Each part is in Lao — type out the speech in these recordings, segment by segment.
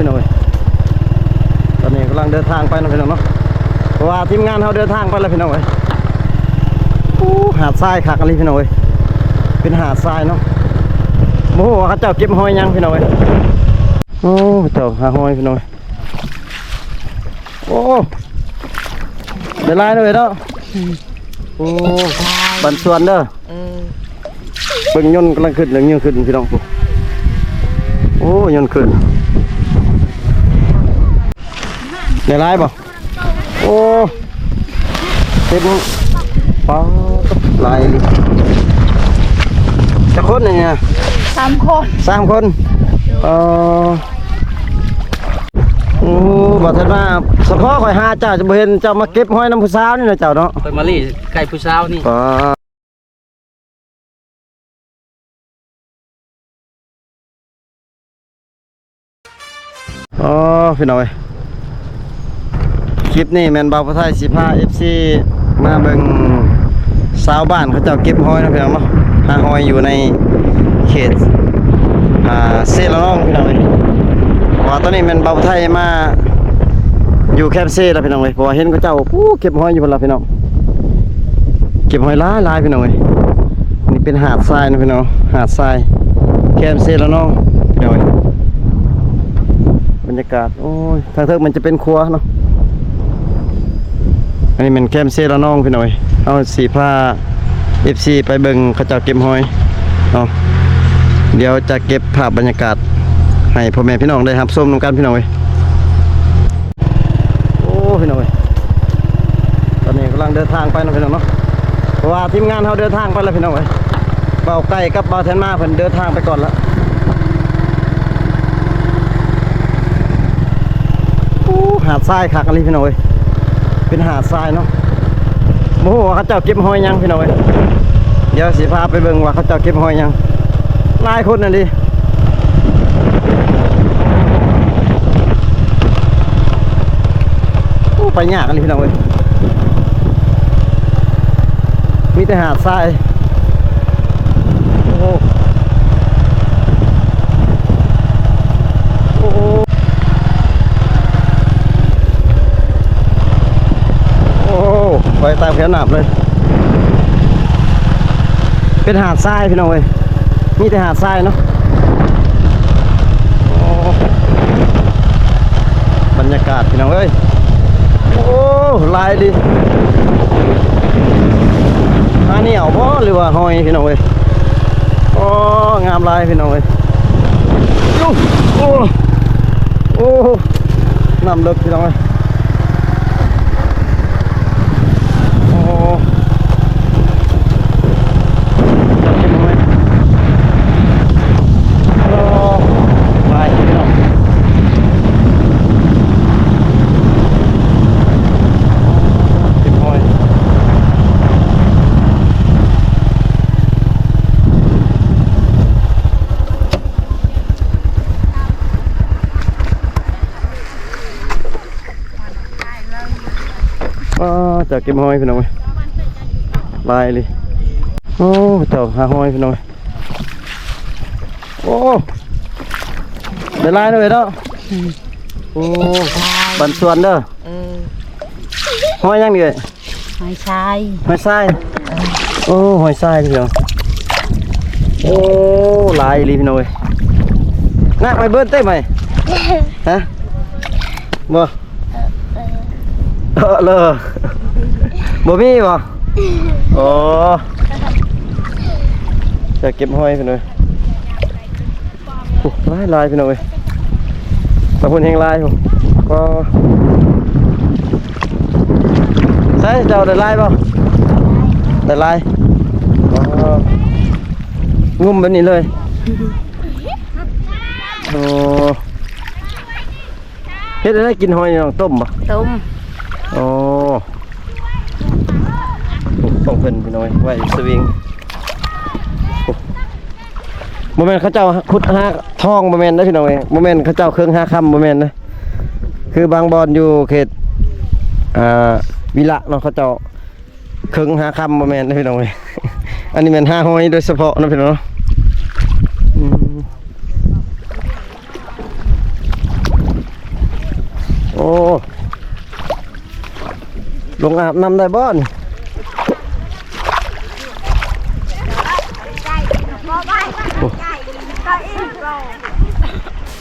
ພີ່ນ້ອງເອີຍ ຕອນນີ້ກຳລັງເດີນທາງໄປເນາະພີ່ນ້ອງເນາະ ເພາະວ່າທີມງານເຮົາເດີນທາງໄປແລ້ວພີ່ນ້ອງເອີຍ. ໂອ້ ຫາດຊາຍຄັກອີ່ຫຼີພີ່ນ້ອງເອີຍ ເປັນຫາດຊາຍເນາະ ບໍ່ຮູ້ວ່າເຂົາເຈົ້າເກັບຫອຍຫຍັງພີ່ນ້ອງເອີຍ. ໂອ້ ເຈົ້າຫາຫອຍພີ່ນ້ອງເອີຍ. ໂອ້ ໄດ້ຫຼາຍເນາະເອີຍເນາະ. ອືມ ໂອ້ ບັນຊວນເດີ. ເອີ ເບິ່ງຍົນກຳລັງຂຶ້ນ ເບິ່ງຍົນຂຶ້ນພີ່ນ້ອງ. ໂອ້ ຍົນຂຶ້ນ ໄດ້ຫຼາຍບໍ່? ໂອ້ ເຕັມ ປາດ ຫຼາຍອີ່ຫຼີ. ຈັກຄົນນີ້ນະ? ສາມຄົນ ສາມຄົນ. ເອີ ໂອ້ ບໍ່ທັນມາ ສະເພາະຂ້ອຍຫາເຈົ້າ ຈະບໍ່ເຫັນເຈົ້າມາເກັບຫອຍນຳຜູ້ສາວນີ້ນະເຈົ້າເນາະ. ຂ້ອຍມາລີ້ໃກ້ຜູ້ສາວນີ້. ປາດ ອໍ ພີ່ນ້ອງເອີຍ ຄລິບນີ້ແມ່ນບ່າວຜູ້ໄທຊິພາເອັຟຊີມາເບິ່ງຊາວບ້ານເຂົາເຈົ້າເກັບຫອຍເນາະພີ່ນ້ອງເນາະ. ຫາຫອຍຢູ່ໃນເຂດ ອ່າ ເຊລະນອງພີ່ນ້ອງເອີຍ. ເພາະວ່າຕອນນີ້ແມ່ນບ່າວຜູ້ໄທມາຢູ່ແຄມເຊແລ້ວພີ່ນ້ອງເອີຍ ເພາະວ່າເຫັນເຂົາເຈົ້າ ໂອ້ ເກັບຫອຍຢູ່ພຸ້ນລະພີ່ນ້ອງ. ເກັບຫອຍຫຼາຍໆ ພີ່ນ້ອງເອີຍ. ນີ້ເປັນຫາດຊາຍເນາະພີ່ນ້ອງ ຫາດຊາຍແຄມເຊລະນອງພີ່ນ້ອງເອີຍ. ບັນຍາກາດ ໂອ້ຍ ທາງເທິງມັນຈະເປັນຂົວເນາະ. ອັນນີ້ແມ່ນແຄມເຊລະນອງພີ່ນ້ອງເອີຍ. ເຮົາຊິພາເອັຟຊີໄປເບິ່ງເຂົາເຈົ້າເກັບຫອຍເນາະ. ດຽວຈະເກັບພາບບັນຍາກາດໃຫ້ພໍ່ແມ່ພີ່ນ້ອງໄດ້ຮັບຊົມນຳກັນພີ່ນ້ອງເອີຍ. ໂອ້ ພີ່ນ້ອງເອີຍ ຕອນນີ້ກຳລັງເດີນທາງໄປເນາະພີ່ນ້ອງເນາະ ເພາະວ່າທີມງານເຮົາເດີນທາງໄປແລ້ວພີ່ນ້ອງເອີຍ. ບ່າວໄກ່ກັບບ່າວແທນມາເພິ່ນເດີນທາງໄປກ່ອນລະ. ໂອ້ ຫາດຊາຍຄັກອີ່ຫຼີພີ່ນ້ອງເອີຍ ເປັນຫາດຊາຍເນາະ. ບໍ່ຮູ້ວ່າເຂົາເຈົ້າເກັບຫອຍຫຍັງພີ່ນ້ອງເອີຍ. ດຽວຊິພາໄປເບິ່ງວ່າເຂົາເຈົ້າເກັບຫອຍຫຍັງ. ຫຼາຍຄົນຫັ້ນເດ. ໂອ້ ໄປຍາກອີ່ຫຼີພີ່ນ້ອງເອີຍ ມີແຕ່ຫາດຊາຍ. ໂອ້ ໂອ້ ໂອ້ ໄປຕາມແຄວນ້ຳເລີຍ. ເປັນຫາດຊາຍພີ່ນ້ອງເອີຍ ມີແຕ່ຫາດຊາຍເນາະ. ໂອ້ ບັນຍາກາດພີ່ນ້ອງເອີຍ. ໂອ້ ຫຼາຍອີ່ຫຼີ ຫາແນວບໍ່ ຫຼືວ່າຫອຍພີ່ນ້ອງເອີຍ. ໂອ້ ງາມຫຼາຍພີ່ນ້ອງເອີຍ. ໂອ້ ໂອ້ ນ້ຳເລິກພີ່ນ້ອງເອີຍ. ໂອ້ ຈັບເກັບໝົດເລີຍ. ໂອ້ ຫຼາຍພີ່ນ້ອງ ເກັບຫອຍ. ອໍ ເຈົ້າເກັບຫອຍພີ່ນ້ອງເອີຍ ຫຼາຍອີ່ຫຼີ. ໂອ້ ເຈົ້າຫາຫອຍພີ່ນ້ອງເອີຍ. ໂອ້ ໄດ້ຫຼາຍເນາະເອີຍເນາະ. ອືມ ໂອ້ ບັນຊວນເດີ. ເອີ ຫອຍຫຍັງນີ້ເອີຍ? ຫອຍຊາຍ ຫອຍຊາຍ. ເອີ ໂອ້ ຫອຍຊາຍພີ່ນ້ອງ. ໂອ້ ຫຼາຍອີ່ຫຼີພີ່ນ້ອງເອີຍ. ໜັກໄໝເບີດເຕັ້ໄໝ? ຮະ? ບໍ່ ເອີ ເອີ ເອີ ບໍ່ມີບໍ່? ອໍ ຈະເກັບຫອຍພີ່ນ້ອງເອີຍ. ໂອ້ ຫຼາຍໆ ພີ່ນ້ອງເອີຍ ຕາພຸ້ນແຮງຫຼາຍພຸ້ນ. ກໍ ໃສ ເຈົ້າໄດ້ຫຼາຍບໍ່? ໄດ້ຫຼາຍ. ອໍ ງຸ້ມແບບນີ້ເລີຍ. ໂອ້ ເຮັດແນວໃດກິນຫອຍນ້ອງ? ຕົ້ມບໍ່? ຕົ້ມ. ອໍ ຂອງເພິ່ນພີ່ນ້ອງເອີຍ ໄວ້ສະວິງ. ບໍ່ແມ່ນເຂົາເຈົ້າຂຸດຫາທອງ ບໍ່ແມ່ນເດີພີ່ນ້ອງເອີຍ. ບໍ່ແມ່ນເຂົາເຈົ້າເຄິ່ງຫາຄຳ ບໍ່ແມ່ນເດີ. ຄືບາງບ່ອນຢູ່ເຂດ ອ່າ ວິລະເນາະ ເຂົາເຈົ້າເຄິ່ງຫາຄຳ ບໍ່ແມ່ນເດີພີ່ນ້ອງເອີຍ. ອັນນີ້ແມ່ນຫາຫອຍໂດຍສະເພາະເນາະພີ່ນ້ອງເນາະ. ອືມ. ໂອ້ ລົງອາບນ້ຳໄດ້ບໍ່ນີ້?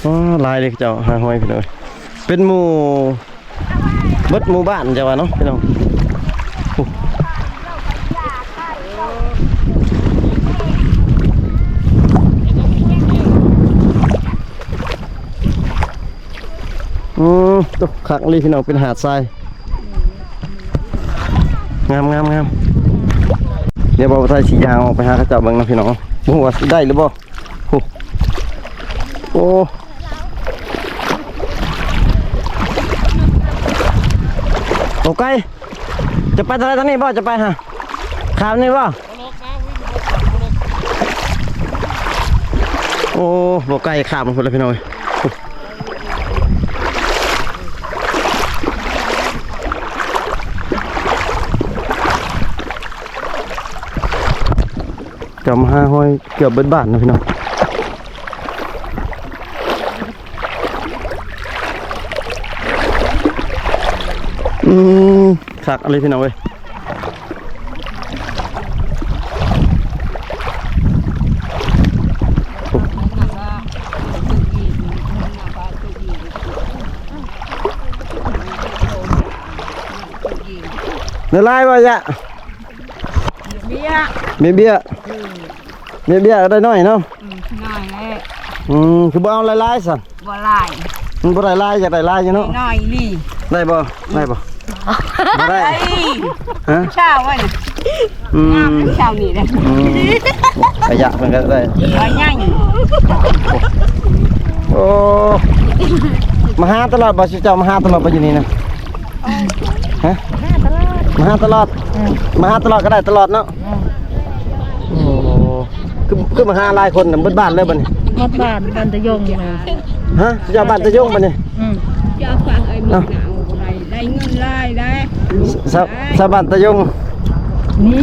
ໂອ້ ຫຼາຍເດ້ເຈົ້າ ຫ້າຮ້ອຍພີ່ນ້ອງເອີຍ ເປັນໝູ່ ເບິດໝູ່ບ້ານ ຈະວ່າເນາະ ພີ່ນ້ອງ. ໂອ້ ອືມ ໂຕ ຄັກອີ່ຫຼີພີ່ນ້ອງ ເປັນຫາດຊາຍ ງາມໆໆ. ດຽວບ່າວໄທຊິຍ່າງອອກໄປຫາເຂົາເຈົ້າເບິ່ງເນາະ ພີ່ນ້ອງ ບໍ່ຮູ້ວ່າຊິໄດ້ຫຼືບໍ່. ໂອ້ ໂອ້ ໂອ້ ໄກ ຈະໄປທາງໃດ ທາງນີ້ບໍ່ ຈະໄປຫາ ຂ້າມນີ້ບໍ່? ໂອ້ ບໍ່ໄກ ຂ້າມພຸ້ນລະພີ່ນ້ອງເອີຍ. ຈຳຫ້າຮ້ອຍເກືອບເບິດບ້ານເນາະພີ່ນ້ອງ. ອືມ ຄັກອີ່ຫຼີພີ່ນ້ອງເອີຍ. ໄດ້ຫຼາຍບໍ່ຍະ? ເບ້ຍ ເບ້ຍ ເບ້ຍ ເບ້ຍກໍໄດ້ໜ້ອຍເນາະ. ອືມ ໜ້ອຍແຫຼະ. ອືມ ຄືບໍ່ເອົາຫຼາຍໆຊັ້ນ? ບໍ່ຫຼາຍ ມັນບໍ່ໄດ້ຫຼາຍ ຢາກໄດ້ຫຼາຍຢູ່ເນາະ. ໜ້ອຍອີ່ຫຼີ. ໄດ້ບໍ່? ໄດ້ບໍ່? ບໍ່ໄດ້. ຮະ? ຊາວໄວ້ນະ. ອືມ ງາມຊາວນີ້ເດ້. ອືມ ໄອ້ຍະເພິ່ນກໍໄດ້ ໄອ້ຍະ. ໂອ້ ມາຫາຕະຫຼອດບໍ່? ເຈົ້າມາຫາຕະຫຼອດບໍ່ຢູ່ນີ້ນະ? ຮະ? ມາຫາຕະຫຼອດ. ມາຫາຕະຫຼອດ. ອືມ ມາຫາຕະຫຼອດກໍໄດ້ຕະຫຼອດເນາະ. ອືມ ໂອ້ ຄື ຄືມາຫາຫຼາຍຄົນນະ ເບິດບ້ານເລີຍບັດນີ້. ເບິດບ້ານ ບ້ານຕະຍົງເລີຍ. ຮະ? ເຈົ້າບ້ານຕະຍົງບັດນີ້. ອືມ ເຈົ້າຟັງເອີຍ ມີໜາວບໍ່ໄດ້ ໄດ້ເງິນຫຼາຍໄດ໋. ຊາວ ຊາວບ້ານຕະຍົງນີ້.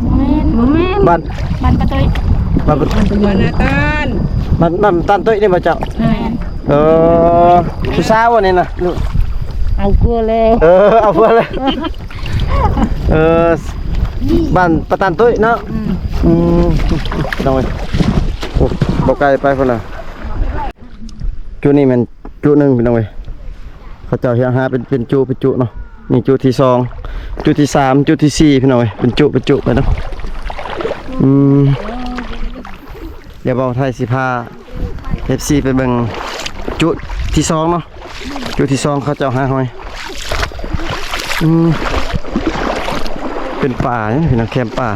ບໍ່ແມ່ນ ບໍ່ແມ່ນ ບ້ານ ບ້ານປະຕຸ້ຍ. ບ້ານປະ ບ້ານນາຕານ. ບ້ານ ບ້ານຕານຕຸ້ຍນີ້ບໍ່ເຈົ້າ? ແມ່ນ. ເອີ ຜູ້ສາວອັນນີ້ນະ ລູກ ເອົາຜົວແລ້ວ. ເອີ ເອົາຜົວແລ້ວ. ເອີ ບ້ານປະຕານຕຸ້ຍເນາະ. ອືມ ອືມ ນ້ອງເອີຍ. ໂອ້ ບໍ່ໄກໄປພຸ້ນລະ. ຈຸດນີ້ແມ່ນຈຸດໜຶ່ງພີ່ນ້ອງເອີຍ. ເຂົາເຈົ້າຮຽງຫາເປັນ ເປັນຈຸ ເປັນຈຸເນາະ. ນີ້ຈຸທີ່ສອງ ຈຸທີ່ສາມ ຈຸທີ່ສີ່ ພີ່ນ້ອງເອີຍ. ເປັນຈຸ ເປັນຈຸໄປເນາະ. ອືມ ດຽວບ່າວໄທຊິພາເອັຟຊີໄປເບິ່ງຈຸທີ່ສອງເນາະ. ຈຸທີ່ສອງເຂົາເຈົ້າຫາຫອຍ. ອືມ ເປັນປ່ານີ້ພີ່ນ້ອງ ແຄມປ່າ.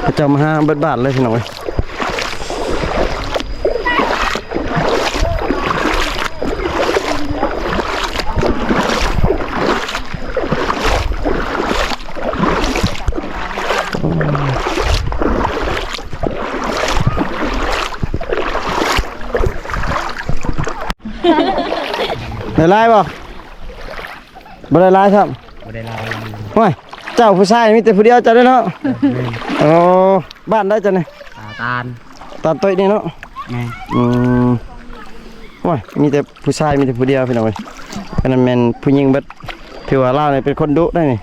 ເຂົາເຈົ້າມາຫາເບິດບ້ານເລີຍພີ່ນ້ອງເອີຍ. ໄດ້ຫຼາຍບໍ່? ບໍ່ໄດ້ຫຼາຍຊ້ຳ. ບໍ່ໄດ້ຫຼາຍ. ໂອ້ຍ ເຈົ້າຜູ້ຊາຍມີແຕ່ຜູ້ດຽວເຈົ້າເດ້ເນາະ. ແມ່ນ. ໂອ້ ບ້ານໃດເຈົ້ານີ້? ຕາຕານ. ຕານໂຕຍນີ້ເນາະ. ແມ່ນ. ອືມ ໂອ້ຍ ມີແຕ່ຜູ້ຊາຍ ມີແຕ່ຜູ້ດຽວພີ່ນ້ອງເອີຍ. ອັນນັ້ນແມ່ນຜູ້ຍິງເບິດ. ຖືວ່າລາວນີ້ເປັນຄົນດຸໄດ໋ນີ້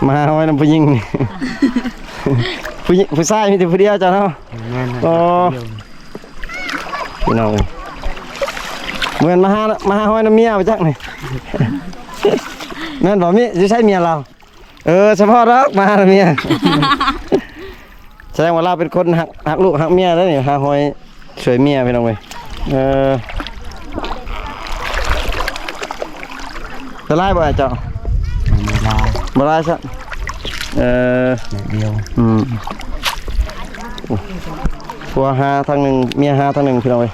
ມາຫາຫອຍນຳຜູ້ຍິງນີ້. ຜູ້ຍິງ ຜູ້ຊາຍມີແຕ່ຜູ້ດຽວເຈົ້າເນາະ. ແມ່ນ. ໂອ້ ພີ່ນ້ອງເອີຍ ເໝືອນມາຫາ ມາຫາຫອຍນຳເມຍບໍ່ຈັກນີ້. ແມ່ນບໍ່? ມີ ຢູ່ໃສເມຍລາວ? ເອີ ສະເພາະດອກມາຫາເມຍ. ສະແດງວ່າລາວເປັນຄົນຮັກ ຮັກລູກຮັກເມຍເດ້ນີ້ ຫາຫອຍຊ່ວຍເມຍພີ່ນ້ອງເອີຍ. ເອີ ໄດ້ຫຼາຍບໍ່ອ້າຍເຈົ້າ? ບໍ່ຫຼາຍ. ບໍ່ຫຼາຍຊ້ຳ. ເອີ ໜ້ອຍດຽວ. ອືມ ໂອ້ ຜົວຫາທາງໜຶ່ງ ເມຍຫາທາງໜຶ່ງ ພີ່ນ້ອງເອີຍ.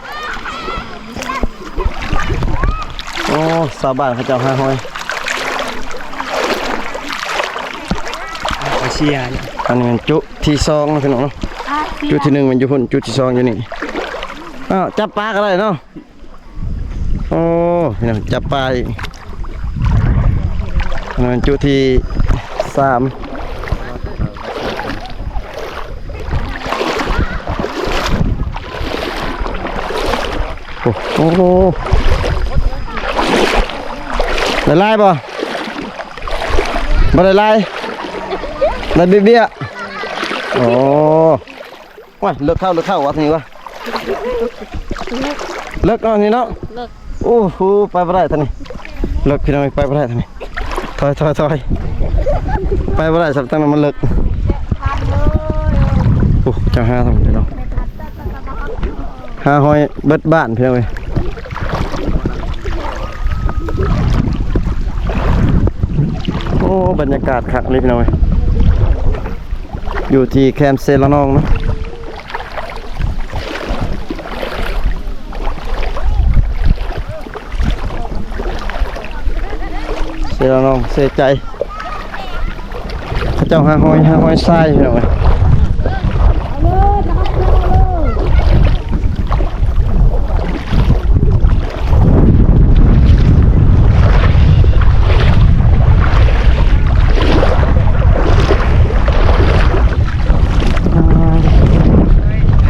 ໂອ້ ຊາວບ້ານເຂົາເຈົ້າຫາຫອຍ. ເອົາເຊຍ. ອັນນີ້ແມ່ນຈຸທີສອງເນາະ ພີ່ນ້ອງເນາະ. ຈຸທີໜຶ່ງແມ່ນຢູ່ພຸ້ນ ຈຸທີສອງຢູ່ນີ້. ອ້າວ ຈັບປາກໍໄດ້ເນາະ. ໂອ້ ພີ່ນ້ອງ ຈັບປາອີກ. ອັນນັ້ນຈຸທີສາມ. ໂ ໂອ້ ໂອ້ ໄດ້ຫຼາຍບໍ່? ບໍ່ໄດ້ຫຼາຍ ໄດ້ເບ້ຍໆ. ໂອ້ ໂອ້ຍ ເລິກເຂົ້າ ເລິກເຂົ້າວັດນີ້ວະ ເລິກເນາະນີ້ເນາະ ເລິກ. ໂອ້ໂຫ ໄປບໍ່ໄດ້ທາງນີ້ ເລິກພີ່ນ້ອງ ໄປບໍ່ໄດ້ທາງນີ້ ຖອຍ ຖອຍ ຖອຍ ໄປບໍ່ໄດ້ ສັບຕັ້ງນັ້ນມັນເລິກ. ໂອ້ ເຈົ້າຫາທາງນີ້ເນາະ ຫາຫອຍເບິດບ້ານພີ່ນ້ອງເອີຍ. ໂອ້ ບັນຍາກາດຄັກເລີຍພີ່ນ້ອງເອີຍ ຢູ່ທີ່ແຄມເຊລະນອງເນາະ ເຊລະນອງ ເຊໄຈ. ເຂົາເຈົ້າຫາຫອຍ ຫາຫອຍຊາຍພີ່ນ້ອງເອີຍ.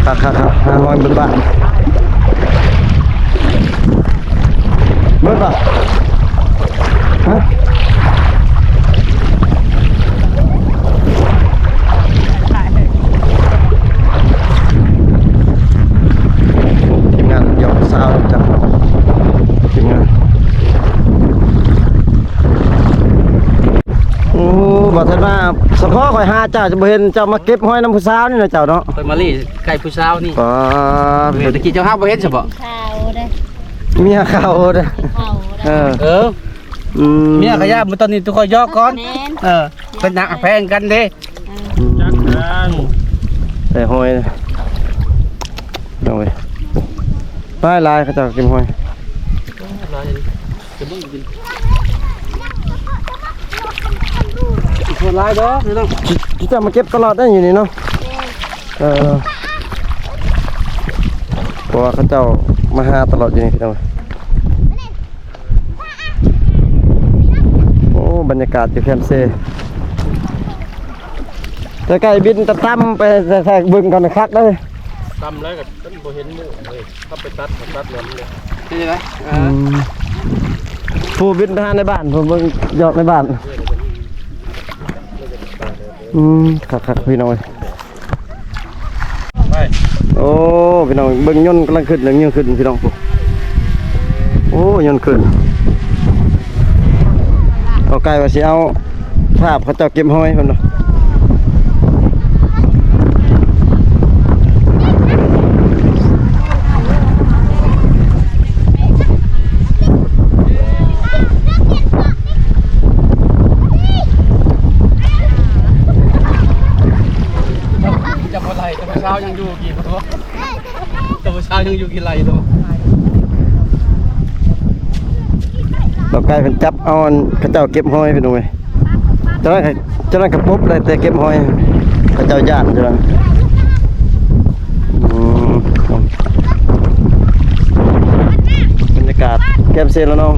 ຄັກໆໆ ຫາຫອຍເບິດບ້ານ. ເບິດບໍ່? ຮະ? ທີມງານຢອກສາວຈັກ ທີມງານ. ໂອ້ ບໍ່ທັນມາ ສະເພາະຂ້ອຍຫາເຈົ້າ ຈະບໍ່ເຫັນເຈົ້າມາເກັບຫອຍນຳຜູ້ສາວນີ້ນະເຈົ້າເນາະ. ຂ້ອຍມາລີ້ໃກ້ຜູ້ສາວນີ້. ອໍ ເມື່ອຕະກີ້ເຈົ້າຫາບໍ່ເຫັນຊະບໍ? ເຂົາເດ້ ເມຍເຂົາເດ້ ເຂົາເດ້. ເອີ ເອີ ອືມ ເມຍເຂົາຢ້ານ ມື້ຕອນນີ້ຕຸຂ້ອຍຢອກກ່ອນ. ແມ່ນ ເອີ ເພິ່ນຮັກແພງກັນເດ້. ເອີ ອືມ ຈັກທາງ ໄດ້ຫອຍ ນ້ອງເອີຍ ຫຼາຍໆ ເຂົາເຈົ້າເກັບຫອຍ. ຫຼາຍ ຈະເບິ່ງກິນ ໂຄດຫຼາຍດອກພີ່ນ້ອງ. ເຈົ້າມາເກັບຕະຫຼອດໄດ້ຢູ່ນີ້ເນາະ. ເອີ ເພາະວ່າເຂົາເຈົ້າມາຫາຕະຫຼອດຢູ່ນີ້ພີ່ນ້ອງ. ໂອ້ ບັນຍາກາດຢູ່ແຄມເຊ ແຕ່ໄກ່ບິນຕ່ຳໆ ໄປແທກເບິ່ງກ່ອນຄັກເດ້. ຕ່ຳແລ້ວກໍບໍ່ເຫັນໝູ່ເລີຍ ເຂົາໄປຕັດ ຕັດລວມເລີຍ. ເປັນຈັ່ງໃດ? ເອີ ອືມ ຜູ້ບິນໄປຫາໃນບ້ານ ຜູ້ເບິ່ງຢອກໃນບ້ານ. ອືມ ຄັກໆ ພີ່ນ້ອງເອີຍ. ໂອ້ ພີ່ນ້ອງ ເບິ່ງຍົນກຳລັງຂຶ້ນ ເບິ່ງຍົນຂຶ້ນພີ່ນ້ອງ. ໂອ້ ຍົນຂຶ້ນ ເອົາໄກ່ວ່າຊິເອົາພາບເຂົາເຈົ້າເກັບຫອຍເພິ່ນວ່າ. ຈະບໍ່ໄລ່ ແຕ່ຜູ້ສາວຍັງຢູ່ກີ້ບໍ່? ແຕ່ຜູ້ສາວຍັງຢູ່ກີ້ໄລ່ໂຕ. ເອົາໄກ່ເພິ່ນຈັບເອົາ ອັນເຂົາເຈົ້າເກັບຫອຍພີ່ນ້ອງເອີຍ. ເຈົ້ານັ້ນ ເຈົ້ານັ້ນກະປົບໄດ້ແຕ່ເກັບຫອຍ ເຂົາເຈົ້າຢ້ານເຈົ້ານັ້ນ. ອືມ ບັນຍາກາດແຄມເຊລະນອງ.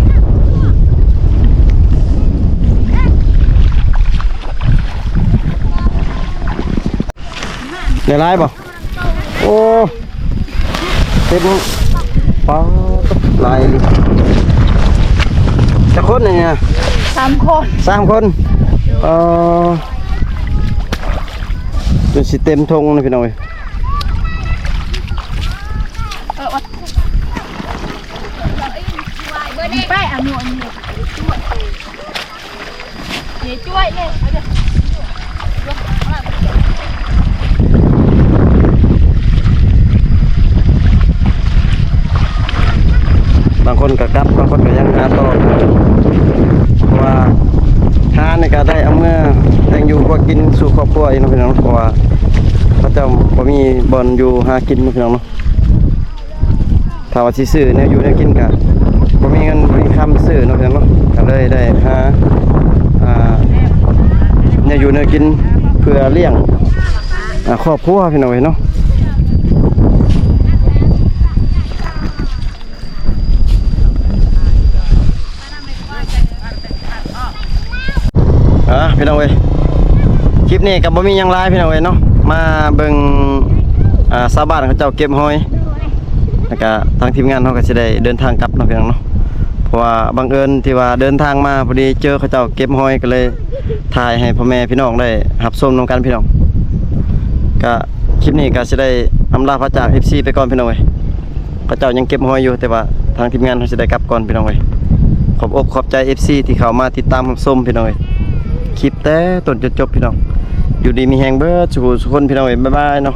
ໄດ້ຫຼາຍບໍ່? ໂອ້ ເຕັມ ປາດ ຫຼາຍອີ່ຫຼີ. ຈັກຄົນນີ້ນະ? ສາມຄົນ. ສາມຄົນ. ເອີ ຈົນຊິເຕັມຖົງນະພີ່ນ້ອງເອີຍ. ເອີ ໄປເອົາໝວກນີ້. ບາງຄົນກໍກັບ ບາງຄົນກໍຍັງຫາຕໍ່ ເພາະວ່າຫານີ້ກໍໄດ້ເອົາເມືອແຕ່ງຢູ່ຄົວກິນສູ່ຄອບຄົວອີກເນາະພີ່ນ້ອງ ເພາະວ່າເຂົາເຈົ້າບໍ່ມີບ່ອນຢູ່ຫາກິນເນາະພີ່ນ້ອງເນາະ. ຖ້າວ່າຊິຊື້ແນວຢູ່ແນວກິນກະບໍ່ມີເງິນບໍ່ມີຄຳຊື້ເນາະພີ່ນ້ອງເນາະ ກະເລີຍໄດ້ຫາ ອ່າ ແນວຢູ່ແນວກິນເພື່ອລ້ຽງ ອ່າ ຄອບຄົວພີ່ນ້ອງເອີຍເນາະ. ອ່າ ພີ່ນ້ອງເອີຍ ຄລິບນີ້ກໍບໍ່ມີຫຍັງຫຼາຍພີ່ນ້ອງເອີຍເນາະ ມາເບິ່ງ ອ່າ ຊາວບ້ານເຂົາເຈົ້າເກັບຫອຍ ແລ້ວກະທາງທີມງານເຮົາກໍຊິໄດ້ເດີນທາງກັບເນາະ ພີ່ນ້ອງເນາະ. ເພາະວ່າບັງເອີນທີ່ວ່າເດີນທາງມາພໍດີເຈີເຂົາເຈົ້າເກັບຫອຍ ກໍເລີຍຖ່າຍໃຫ້ພໍ່ແມ່ພີ່ນ້ອງໄດ້ຮັບຊົມນຳກັນ ພີ່ນ້ອງ. ກະຄລິບນີ້ກໍຊິໄດ້ອຳລາພາຈາກເອັຟຊີໄປກ່ອນ ພີ່ນ້ອງເອີຍ. ເຂົາເຈົ້າຍັງເກັບຫອຍຢູ່ ແຕ່ວ່າທາງທີມງານເຮົາຊິໄດ້ກັບກ່ອນ ພີ່ນ້ອງເອີຍ. ຂອບອົກຂອບໃຈເອັຟຊີທີ່ເຂົ້າມາຕິດຕາມຮັບຊົມ ພີ່ນ້ອງເອີຍ ຄລິບແຕ່ຕົ້ນຈົນຈົບ ພີ່ນ້ອງ. ຢູ່ດີມີແຮງເບິດສູ່ຜູ້ສູ່ຄົນ ພີ່ນ້ອງເອີຍ. ບາຍບາຍເນາະ.